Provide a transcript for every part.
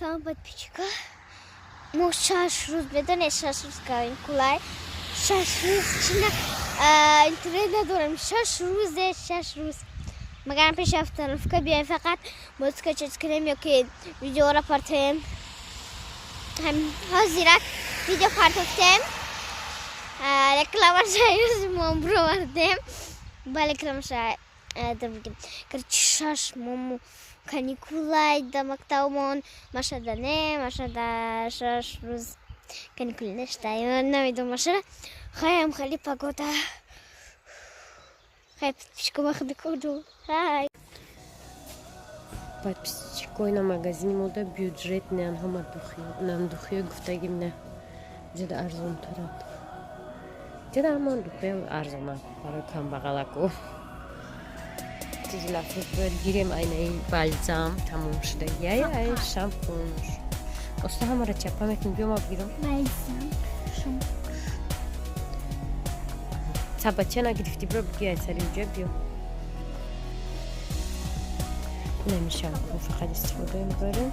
Салом, подписчика. Мо 6 рӯз, медонед, 6 рӯз каникулай. 6 рӯз чина интернет надорем. 6 рӯзе, 6 рӯз. Магарам пеши остановка биёем, фақат мо скачать кунем ё ки видеоро партоем. Ҳозирак видео партофтем. Рекламаша мо бировардем. Ба рекламаша бигем. Короче, 6 моҳ каникулай да мактабмон. Машада не, машада 6 рӯз каникули нешта. Намедонам, машада. Хаям хали погода. Хай, подписчико, махди коду. Хай. Подписчикои, на магазини мода бюджетныян ҳама духи, нам духиё гуфтагим, на ҷуда арзонтаранд, ҷуда ҳамон духиё арзонанд барои камбағалаку. Чизи лафуз бояд гирем, айнаи бальзам тамом шудагиай, ай шампунш. Оста ҳамаро чапа мекунем, биё, ма бигирам. Бальзам. Сабача нагирифтӣ, биро бигир, ай сари уҷа биё. Инами шампун фақат истифода мебарем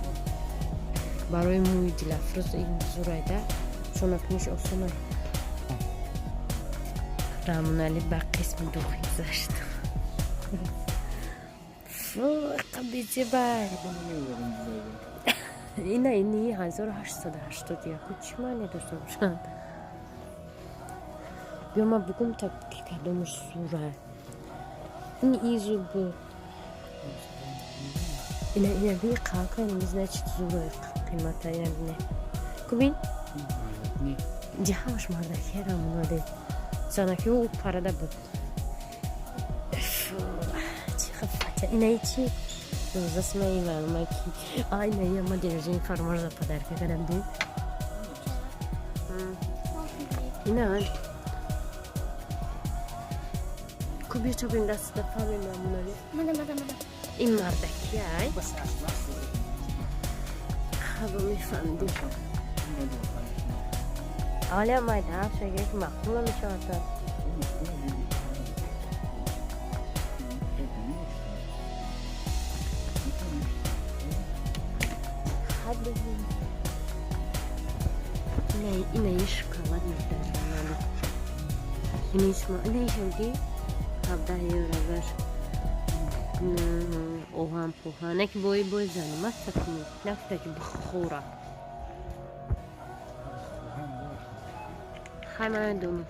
барои мӯи дилафрӯз. Ин зурайда шонакуниш осона. Рамонали ба қисми духи гузашт. Қабизебай, ина ини 1881 чӣ маъне дошта бошанд? Биё, ма бигум та, ки кадомаш зура. Ин изу буд. Ина, ина би, қалка, ин, значит, зура, қимата. Ина бине, кубин, ҷи ҳамаш мардакия. Рамонаде занаки ӯ парада буд. Чи хафата, инаи чи 19 маи маълума ки. А инаи ама день рождения Фармарза подарка кардам, ди ина куби чобин даста фами мамунали. Мада, мада, мада. Ин мардакиай, хаба мефаҳмидим. Аввале майда шагир ки маъқул намешавад. Инаи шоколад медармонали, инаишамди 17 евро бар оҳан пӯҳан яки бои бои зани мастакни нафта ки бихӯра. Хай, ман медонам,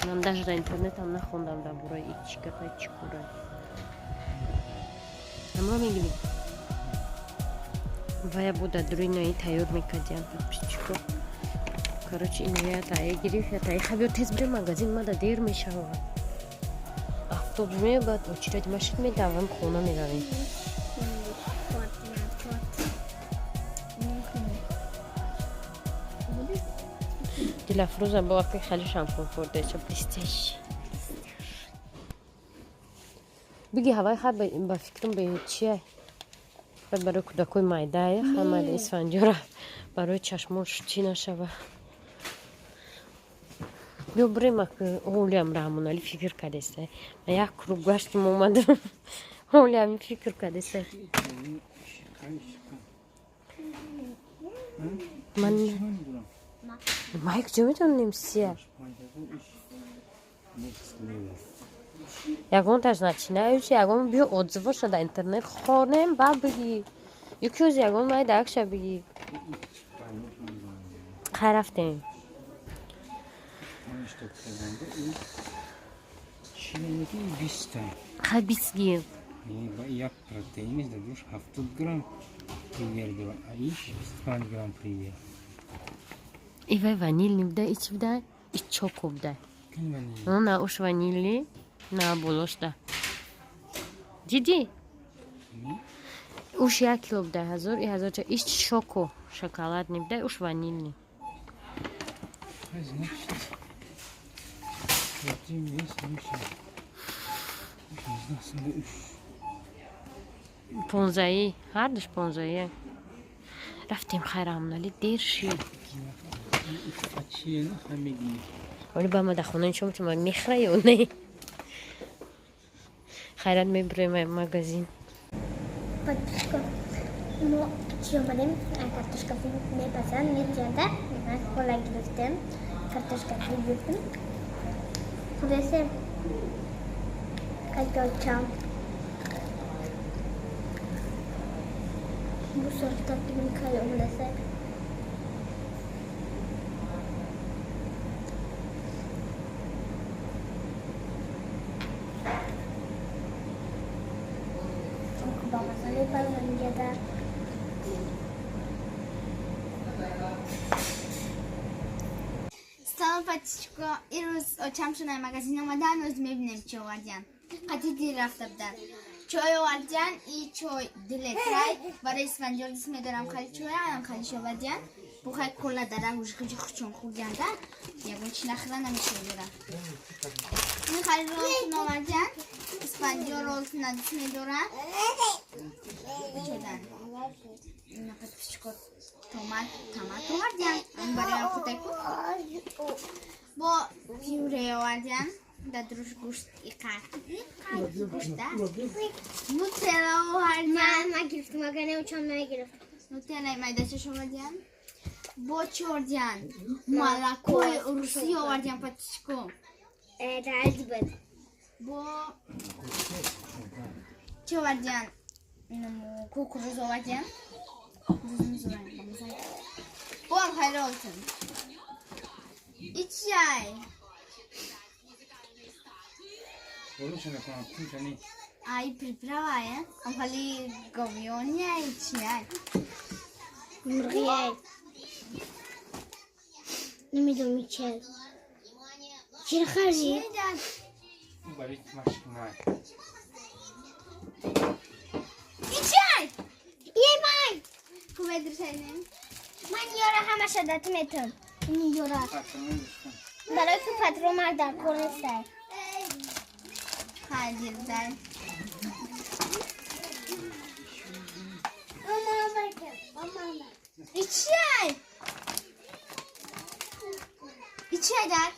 ман даже дар интернетам нахондам дар бораи и чӣ гапай, чӣ кора. Ҳамро мегирем вая буда дуринаи тайёр мекардиям, подписчико. Короче, иная тая гирифт, я тая. Хай, биё, тез бирем магазин, мада дер мешавад, автобус меёбад, очередь машин, медавам, хона меравем. Дилафрӯза бо аки хеле шампун хӯрда, блестящий. Биги, ҳавай хай, ба фикрам, бе чия барои кӯдакои майдае, хай майда исфанҷора барои чашмош чӣ нашава. Биё, бирем. Ҳолиам Раҳмонали фикр кардеста, як круг гаштим, омадам, ҳолиам фикр кардеста. Ман май куҷо метавонем сия? Ягонташ начинающий, ягон биё, отзывоша дар интернет хонем, ба бигӣ, ёки ози ягон май дакша бигӣ. Хай, рафтем. Хай, 20 гир. Як протеиниш дадуш 70 грамм привер дора, а иш 25 грамм привер. Ивай ванилни буда, и чи буда, и чоко буда. На уш ванилни, на болошда дидӣ, уш 1 кило буда, ҳазор и ҳазор. Иш шоко шоколадни буда, уш ванилни. Значит, протеин понздаи, ҳардуш понздаи. Рафтем, хайрамнали, дер шид. Оли ба ма дар хона нишон метавонам, мехра ё не. Хайрат, мебурем магазин. Подписчиков. Мо чӣ омадем? Картошка фри мепазанд, медиҳанда. Ман кола гирифтем, картошка фри гирифтем. Худосе кайточам. Бусорта кунем кай омадаса. Ба маза мепазанд ҷада. Салом подписчико, ирӯз очамшон ай магазин омадан, оз мебинем чӣ овардиян. Қатъи дил рафта будан. Чой овардиян и чой дилетрай. Барои Исфандиёр дӯст медорам хали чоя, анам халиш овардиян. Бухай кола дара ужхиҷи хучон хӯрдиянда. Ягон чи нахӯра намешавира. Ин хали ролтон овардиян. Исфандиёр ролтона дӯст медорам. Чодан. Ина подписчико томат, томат овардиян. Барои худайку. Бо пюре овардиян. Дар дуруш гӯшт иқа. Гӯшта. Нутелла овардиян. Ман гирифтам, агар не очам нагирифт. Нутелла майдачаш овардиян. Бо чӣ овардиян? Молокои русӣ овардиян подписчико. Дар буд. Бо чӣ овардиян? Кукуруз овардиян. Бо хайролтон. Ичай. Ай приправа е. Амхали говиония ичай. Мурғиай. Намедонам чӣ. Чӣ харҷи? Ичай. Ей май. Кумедршайнем. Ман ёра ҳамаша дат метам. Ин ёра. Барои ки патрон мар дар кор нестай. Ҳай дилдай. Ичай. Ичай дар.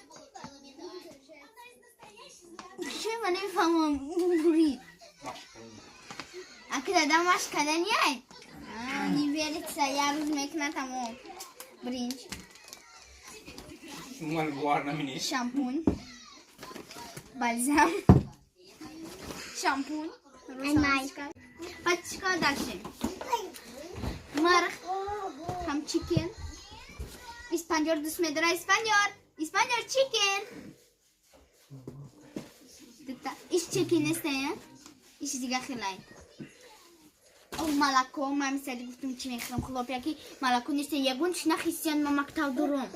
Чӣ ман намефаҳмам. Бури. Аки дадам машқ кардани ай? Не верится, я рӯз мекунад тамом. Бринҷ. Шампунь. Бальзам. Шампунь. Ай май. Подписчика дальше. Мурғ. Ҳам chicken. Испаньор дӯст медора испаньор. Испаньор chicken. Дута. Иш chicken нест, э? Иш дига хелай. О, молоко, ман мисали гуфтум чӣ мехӯрам хлопья ки молоко нест, ягон чи нахисиян ма мактаб дорум.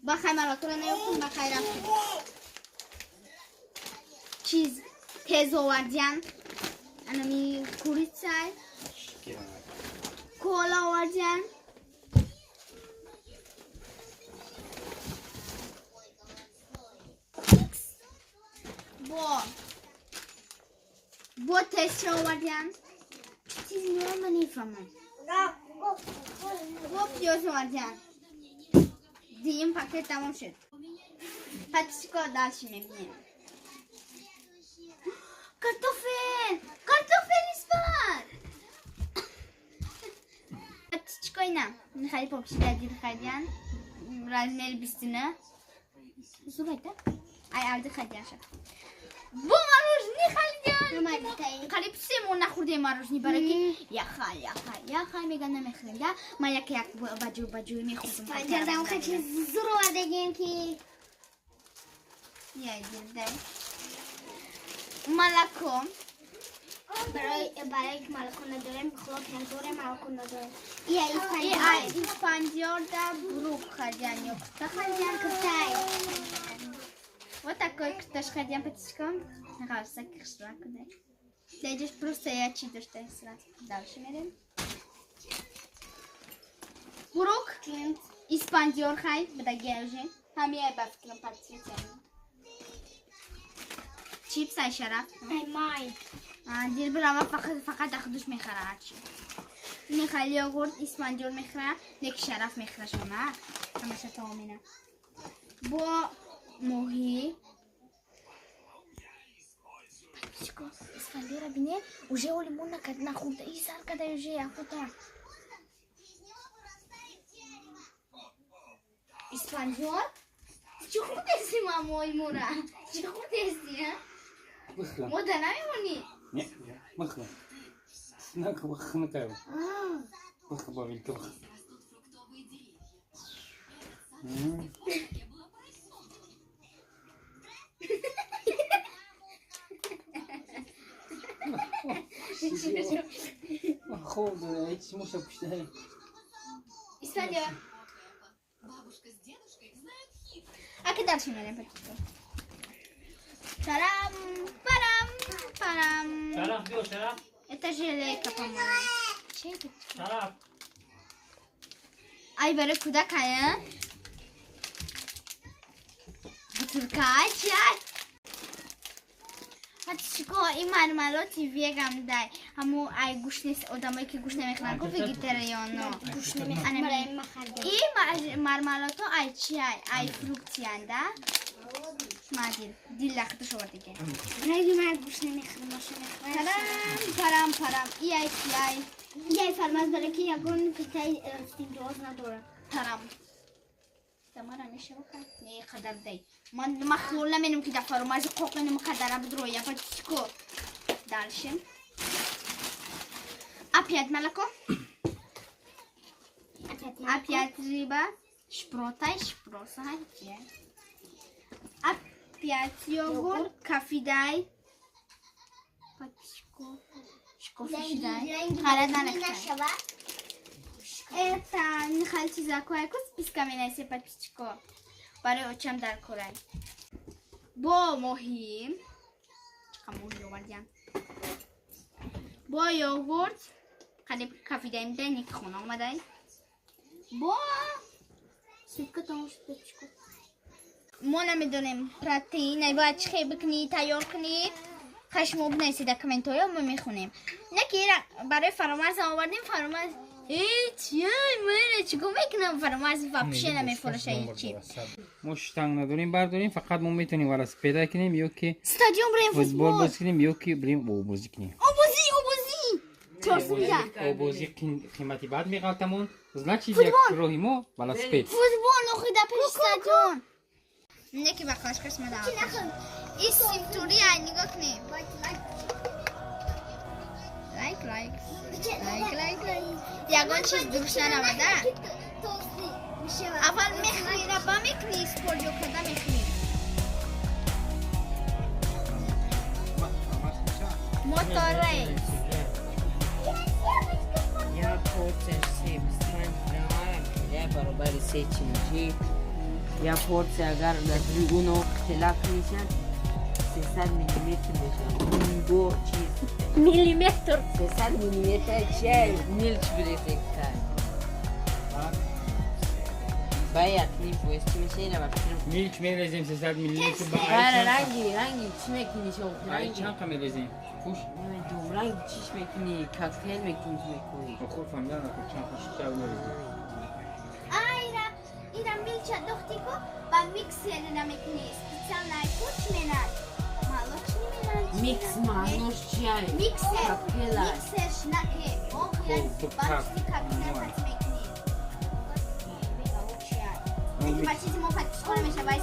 Ба хай молокоро наёфтум, ба хай рафтум. Чиз тез овардиян. Анами курица. Кола овардиян. Бо тезча овардиян. Чиз меорам ман намефаҳмам. Бо пиёз овардиян. Дуюм пакет тамом шуд. Подписчико дальше мебинем. Картофель! Картофель испан! Подписчико ина. Михали попшида дил хадиян. Размери 29. Зурайда? Ай алди хадиян шад. Бо мороженое халидиян. Қариб 3 моҳ нахӯрдем мороженое барои ки яха яха яха меган намехӯрем да. Ман як як баҷӯ баҷӯ мехӯрдам. Ҷардам хачи зур овардагем ки. Я дилдай. Молоко. Барои ки молоко надорем, хлопья дорем, молоко надорем. Ия Ай Испандиёр да бурук хадиян ё куфта хадиян. Куфтай. Вот такой куфташ хадиян подписчикам. Нравится кишра куда. Дайдешь просто я чи дошта сразу. Дальше мерем. Бурук. Испандиёр хай бадагия уже. Ҳами ай ба фикрам подписчикам. Чипс ай шараф. Ай май. Дил брава фақат ахдуш мехара ҳарчи. Михали йогурт Испандиёр мехара, неки шараф мехара шона. Ҳамаша таомина. Бо моҳӣ. Подписчико, Испандиёр Ира бине, уже оли мо накард, нахӯрда, и сар када уже охота. Исфандиёр? Чӣ хӯрдеси, мамои мора? Чӣ хӯрдеси, а? Бихӯр. Мо да намемонӣ? Не, бихӯр. Нака бихӯр, накай. Бихӯр, бавилка бихӯр. Хоб дора, ҳеч муша пушта. Исфандиёр. А ки дальше мерем, пачко? Тарам, парам, парам. Шараф, биё, Шараф. Это желейка, по-моему. Чей это? Шараф. Ай, барои кӯдакая? Бутылка, чай. Пачко, и мармалоти веган дай. Ҳаму ай гӯшт нест, одамое ки гӯшт намехӯранд, ку вегетариано. И мармалото ай чи ай? Ай фруктианда. Мадил, дила худаш овардиге. Раги ман гӯшт намехӯрам, маша мехӯрам. Парам, парам, парам. И ай чи ай? Яй фармаз барои ки ягон питаи симбиоз надорад. Тарам. Тамара нешавака? Не қадар дай. Ман ма хиёл наменам ки дар фаромарзи қоқинам қадара бидроя. Пачко. Дальше. Опять молоко. Опять рыба. Шпротай, шпросай. Опять йогурт, кафидай. Пачко. Шкофишдай. Харад нанахтай. Это нихал чизакое ку списка менасе подписчико. Барои очам дар корай. Бо моҳӣ. Чақа моҳӣ овардиям. Бо йогурт. Қариб кафидаим дай, неки хона омадай. Бо сутка тамом шуд, подписчико. Мо намедонем протеин, ай бояд чӣ хел бикунӣ, тайёр кунӣ. Хашмо бинависед дар комментҳоё, мо мехонем. Не ки ира барои фаромарзам овардем, фаромарз Э, чӣ? Мана чӣ кор мекунам? Фаромарз вообще намефурӯша ҳечи. Мо штанг надорем, бардорем, фақат мо метавонем велосипеда кунем ё ки Стадион бирем, футбол футбол. бозӣ кунем ё ки бирем обозӣ кунем. Обозӣ, обозӣ. Чорсумида. Обозӣ қимати бад меғалтамон. Значит, як роҳи мо велосипед. Футбол охи дар пеши стадион. Не ки баклажкаш мадам. И симтури ай нигоҳ кунем. Лайк, лайк. Лайк, лайк, лайк. Ягон чиз дуруст наравада. Аввал мехӯри, ба мекунӣ, спорт ё када мехӯрӣ. Моторейс. Як порция 3,25 грамм, я баробари се чинчи. Як порция агар дар уно тела кунишад, 300 миллиметр мешавад. Бо чиз Миллиметр. 300 миллиметр чия милч бирезекта. Баяд ним пояс чӣ меша ина ба фикрам. Милч мерезем 300 миллилитр ба Бара ай ранги ранги чӣ мекунӣ шо ай ранги? чанд қа мерезем? Пуш. Намедонам ранги чиш мекунӣ, коктейл мекунӣ, чӣ мекунӣ? Хуб фаҳмидан накун чанд қа шиша мерезем. А, ира, ира милча дохти ку, ба миксер намекунӣ. Специально ай ку чӣ менад? Молочный менад. Микс маънош чия? Миксер. Коктейл ай. Миксер шнаке. Ох, я Хуб, ба чизи коктейл Нормально. пати мекунӣ. Ба чизи мо пати чикор мешавад?